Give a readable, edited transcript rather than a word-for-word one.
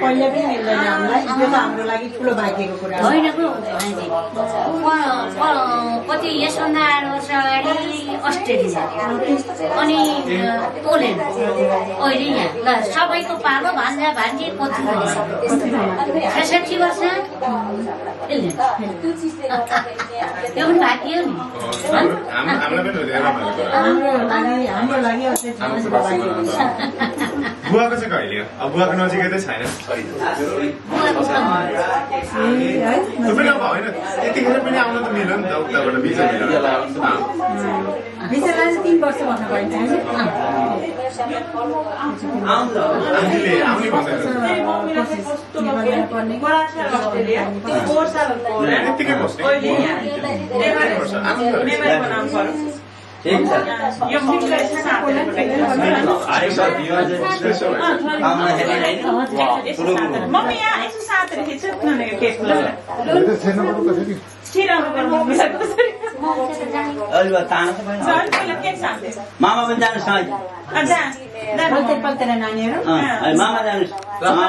कहिले पनि मिल्दैन हामीलाई यो त हाम्रो लागि ठुलो भाग्यको कुरा हो होइन कति यसभन्दा 8 वर्ष अगाडि अस्ट्रेलिया अनि पोल्यान्ड अहिले यहाँ ल सबैको पालो भान्जा भान्जी पत्थर 66 वर्ष त्यो पनि भाग्य हो नि हाम्रो लागि बुवाको चाहिँ कहिले हो अब बुवाको नजिकै त छैन पनि अब होइन यतिखेर पनि आउन त मिल्यो नि त उताबाट भिजा भिजालाई 3 वर्ष भन्न पाइन्छ आन्टीले आउने भन्दैछ यत्तिकै बस्ने मम्मी यहाँ यसो साथहरू खिच्छ मामा पनि जानुहोस् नानीहरू मामा जानुहोस् मामा